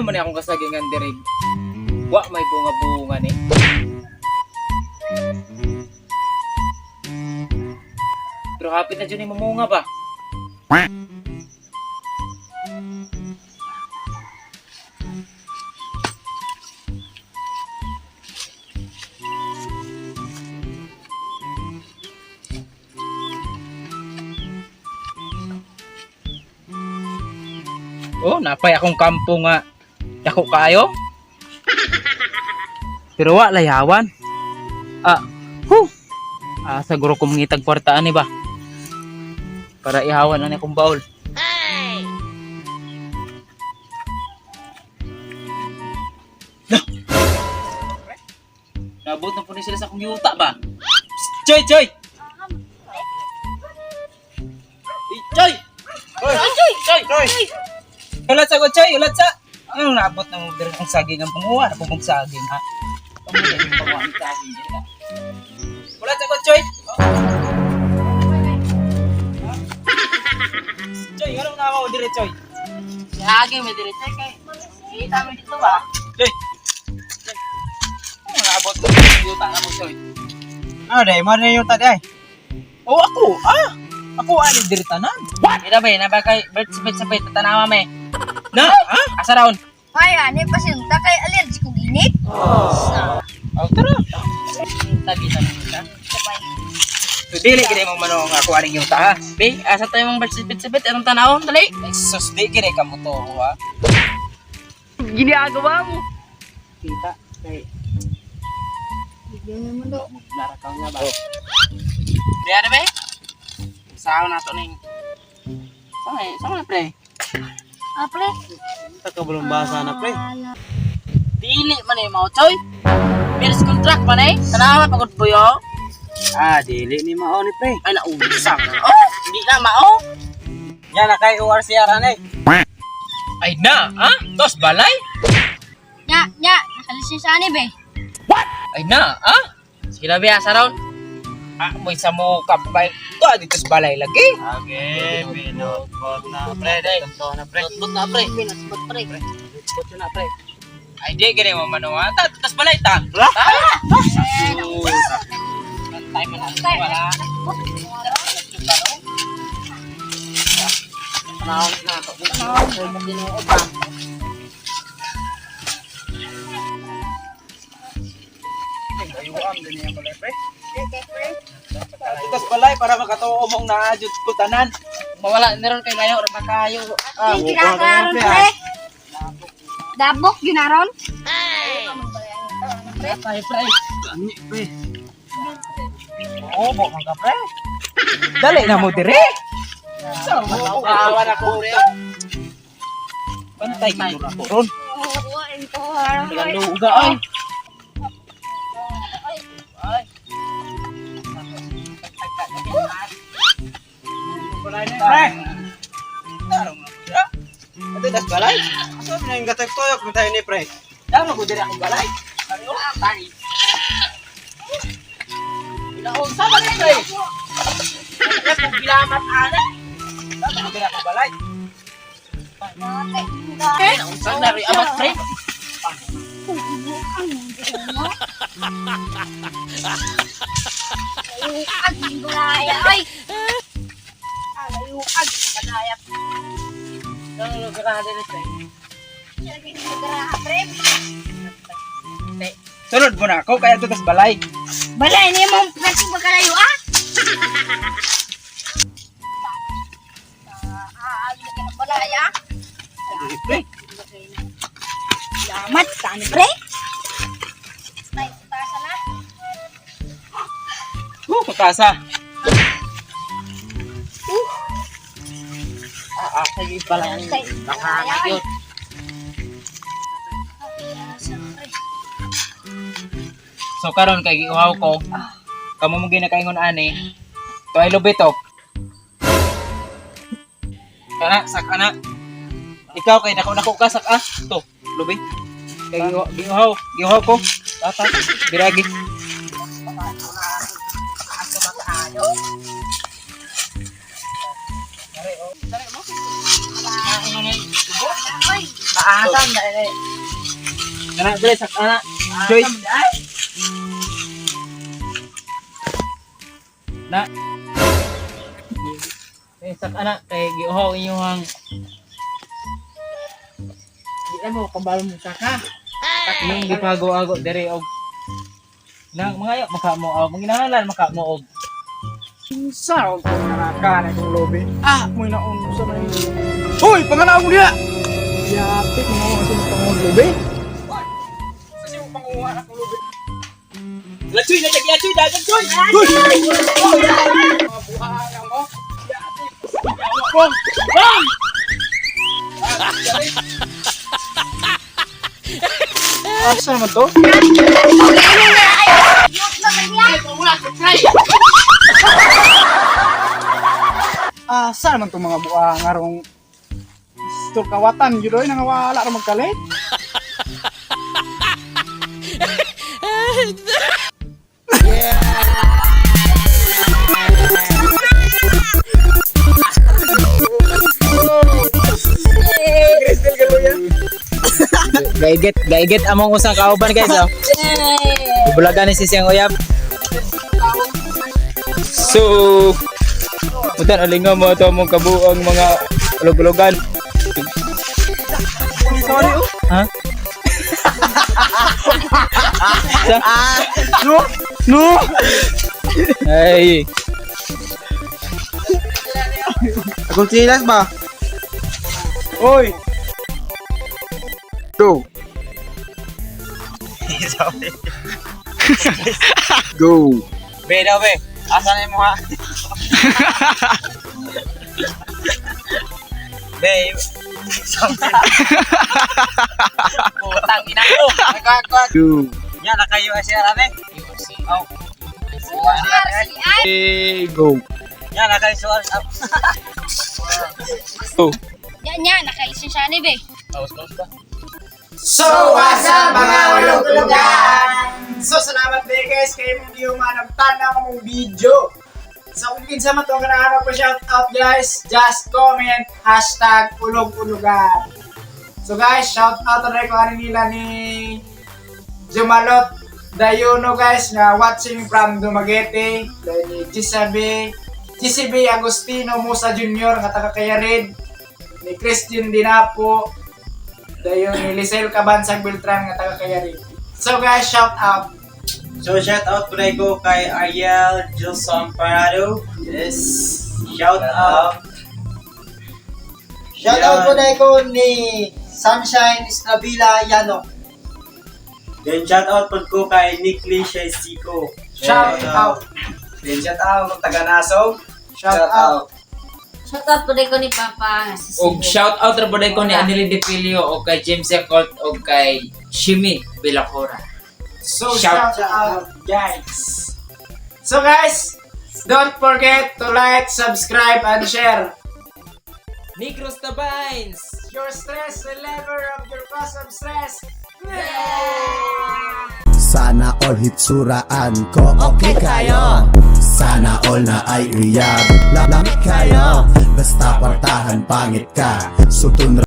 man ni akong kasagingan diri? Wa may bunga-bunga ni. Pero hapit na dyan ni mamunga ba? Oh, napay akong kampo nga. Dako kaayo. Pero wa layawan. Ah, huh. Ah, siguro ko mangitag kwartaan ni ba. Para ihawan na ni akong baol. Hey! Nabot na po ni sila sa akong yuta ba? Psst, Choy, Choy! Eh, Choy! Hoy! Choy! Choy! Choy! Ulat sa ko, Choy! Ulat sa! Anong naabot na mo diri ang saging ang panguha? Ako kong saging, ha? Pamuha yung panguha ang saging diri ka. Ulat sa ko, Choy! Choy, anong nakaw diri, Choy? Saging may dire kay. Kita mo dito ba? Choy! Choy! Anong naabot mo diri ang yuta na ko, Choy? Ano day? Mo na yung tagay. Oh, ako! Ah! Ako, ani diri tanan. Ida ba, na ba kay Bert Smith sa pay tatanawa me. Na? Ha? Asa raon? Ay, ani pasinta kay allergic kong init. Sa Oh, tara. Tabi tabi ta. sabay. So, dili gid mo manong ako aning yuta, ha? Be, asa tayo mong Bert Smith sa anong tanawon dali? Ay, sus, di gid ka mo to, ha? Ginagawa mo. Kita kay Bigyan mo do. Narakaw nga ba? Diya na be? Sao na to ning. Sama sama na pre. Ah, pre. Takabulong basa na pre. Dili man eh mao choy. Mirs contract man eh. Tanawa pagod buyo. Ah, dili ni mao ni pre. Ay nausang. Oh, hindi na mao. Yan na kay ORCR anay. Ay na, ha? Tos balay? Nya, nya, nakalisensya sa ani be. Ay na, ha? Sige na be, asa raon? Ah, mo isa mo kapay. To, dito sa balay lagi. Okay, binotbot na pre. Dai, na pre. Notebook na pre. Pinasbot pre. Notebook na pre. Ay, di, gini mo manuha. Ta, tas balay ta. Wala? Antay man ang wala. Tanawon na to. Tanawon mo tinuod ba? Ayuam din yung balay, pre. Dito sa balay para makatuo mong naadjud ko tanan. Mawala meron kay layo ra ba kayo. Ah, kinakaroon pre. Dabok ginaron. Pre, pre. Ani pre. Oo, bo man ka, pre. Dali na mo dire. Awa na ko pre. Pantay gid ko ron. Oo, ito. Luga ay. Ay. Balay na pre. Tarong na ko dira. Ato tas balay. Asa man yung gatag toyok man tayo ni pre. Dama ko dire akong balay. Tani. Naunsa man ni pre. Kung gilamat ana. Dama ko dire akong balay. Unsa na ri amat pre. Ag balaya ay. Alayuag balaya. Nang lugar ka diri pre. Pre. Sunod mo na ako kaya ato tas balay. Balay ni mo kasi magkalayo ah. Ah, balaya. Ay, pre. Salamat sa ano, pre. Tay, tasa na. Kutasa. Ah, ah, sige balay ang Tay, baka yun. So karon kay giuhaw ko. Kamo mo ginakaingon ani. To ay lubi to. Kana sak ana. Ikaw kay dako dako ka sak ah. To, lubi. Kay giuhaw, giuhaw ko. Tata, biragi. Maasam na eh. Kana dali sa kana. Choice. Na. Eh, sa kana kay giuhaw inyong. Di na mo kabalo mo saka. Yung gipago-ago dere og nang mga maka mo og manginahanglan maka mo og Sa ako naraka na itong lobe. Ah, mo naon sa may. Hoy, panganaw mo diha. Yapit mo sa mga pangong lobe. Sa siyang panguha na akong lobe. Lachoy na taglachoy dagan choy. Mga buhanga mo. Yapit. Bong! Bong! Asa naman to? Asa naman to mga buhanga rong Gusto kawatan yun oy nangawala ra magkalit. Gaiget, gaiget among usang kauban, guys, oh. Bulagan ni si siyang uyab. So, Mutan alinga mo ato among kabuang mga ulog-ulogan. Sorry oh. Ha? Sa? No. No. Ay, Akong chilas ba? Oy. Go. Go. Be daw be. Asa na mo ha? Be. Putang ina ko. Go. Nya na kayo siya rame. Oh. RCI. Go. Nya na kayo suar. Go. Yan yan, nakalisensya ni be. So, what's up, mga ulog-ulogan? So, salamat din guys kay mong giyuman nagtanaw mong video. So, kung kinsa man to ang ganahan pa shout out guys, just comment #ulog-ulugan. So guys, shout out na rin ko ano nila ni Jumalot Dayuno guys na watching from Dumaguete, dahil ni GCB, GCB Agustino Musa Jr. nga taga Kayarid, ni Christian Dinapo, dayon ni Lisel Cabansag Beltran nga taga Kayarid. So guys, shout out. So shout out po ko kay Ariel Gilson Parado. Yes. Shout out. Shout out po na ko ni Sunshine Estrabila Yano. Then shout out po ko kay Nick Lee Shesico. Shout out. Then shout out taga Nasog. Shout out. Shout out po ko ni Papa. Nga si Og shout out ra pud ko ni Anily De Filio og kay James Yacolt og kay Shimi Belacora. So Shout shout out guys. So guys, don't forget to like, subscribe, and share. Negros Tabines. Your stress reliever of your cause of stress. Sana all hitsuraan ko okay kayo. Sana all na ay riyab. Lamit kayo. Basta kwartahan pangit ka. Sutun.